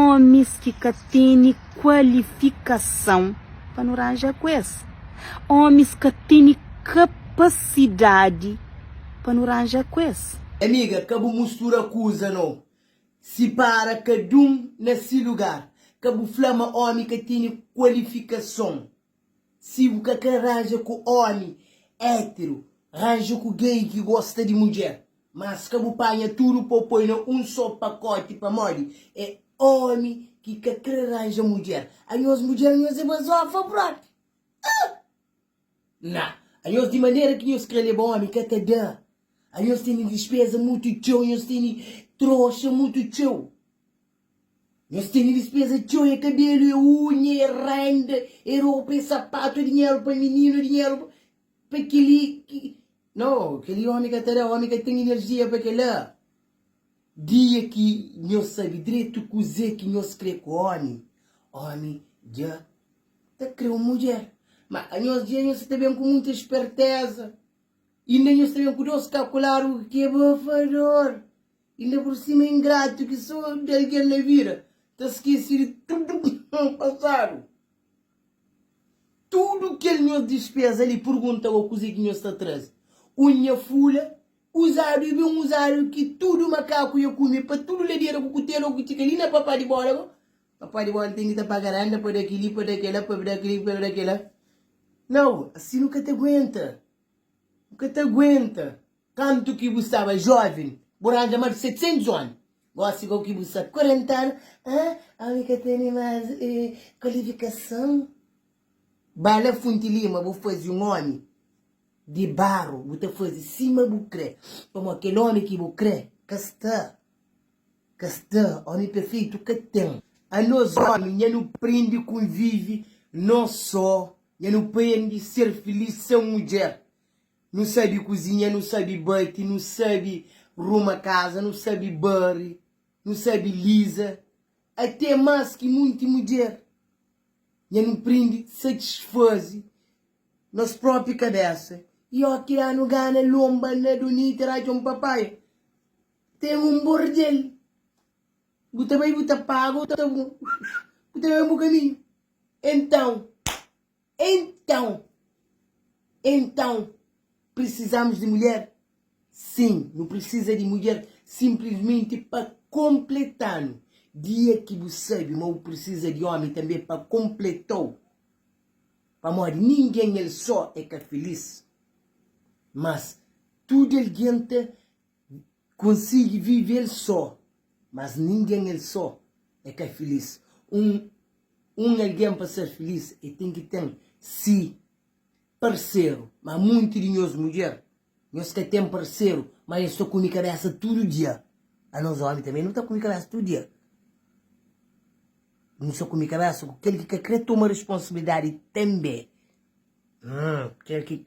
Omis ki ka tene kualifikason pa nu ranja ku es. Omis ka tene kapasidadi pa nu ranja ku es. Amiga ka bu mustura kuza no. Sipara kadun na si lugar. Ka bu fla ma omi ka tene kualifikason. Si bu ka kre ranja ku omi éteru, ranja ku gay ki gosta di mudjer. Mas ka bu panha tudu pa bu poi na un so pakoti pamodi é omi ki ka kre ranja mudjer. Anhos mudjer nhos é bazofa propi. Ah! Na! Anhos di manera ki nhos kre leba omi ka ta da. Anhos tene dispeza mutu txeu, nhos tene troxa mutu txeu. Nhos tene dispeza txeu, é kabelu, é unha, é renda, é ropa, é sapatu, é dinheru pa mininu, é dinheru pa kel-li. Ki... No, kel-li ómi ka ta da, ómi ka ten inerjia pa kel-la. Dia ki nhos sabe dretu kuzê ki nhos krê ku ómi, ómi dja ta krê un mudjer. Má anhos dja nhos ta ben ku muita spertéza, inda nhos ta ben ku dôs kakuladu ki é bafador. Inda pur sima ingratu ki so di algen na vida ta skese di tudu pasadu. Tudu kel nhos dispeza li, purgunta bo kuze ki nhos ta traze. Un nha fula, uzadu i ben uzadu ki tudu makaku ya kume pa tudu ladera ku kutelu ku txika li na papá di bola bo. Papá di bola ten ki ta paga renda pa da kili, pa da kela, pa da kili, pa da kela. Nau, asi nu ka ta aguenta. Nu ka ta aguenta. Kantu ki bu staba joven, bu ranja mas di 700 omi. Gosi go ki bu sta 40 anu, ah, ami ka tene mas kualifikason. Ba la Funti Lima bu fazi un omi di baru, bu ta fazi sima bu kre, pamodi kel omi ki bu kre ka sta, ka sta, omi perfeitu ka ten. Anos omi nha nu prende kunvivi nos so, nha nu prende ser filis sen mudjer. Nu sabe kuzinha, nu sabe bate, nu sabe ruma kaza, nu sabe bari, nu sabe liza, até más ki munti mudjer. Nha nu prende satisfaze nos própi kabésa i óki da-nu gana lonba na Donita ratxa un papaia, ten un bordel. Bu ta bai, bu ta paga, bu ta bu ta ben bu kaminhu. Entãu. Então, então, precisamos de mulher? Sim, nu precisa di mudjer simplesmente pa completanu. Dia ki bu sabe ma bu precisa di homi tambe pa completau, pamodi ninguém el só é ka feliz, mas tudo alguém ta Konsigi vive el sô, mas ningen el sô é ka filís. Un un algen pa ser filís el ten ki ten si parseru. Má munti di nhos mudjer, nhos ka ten parseru, má nhos ta kume kabésa tudu dia. Anos ómi tanbê nu ta kume kabésa tudu dia. Nu sta kume kabésa ku kel ki ka krê toma responsabilidadi tanbê. Kel ki.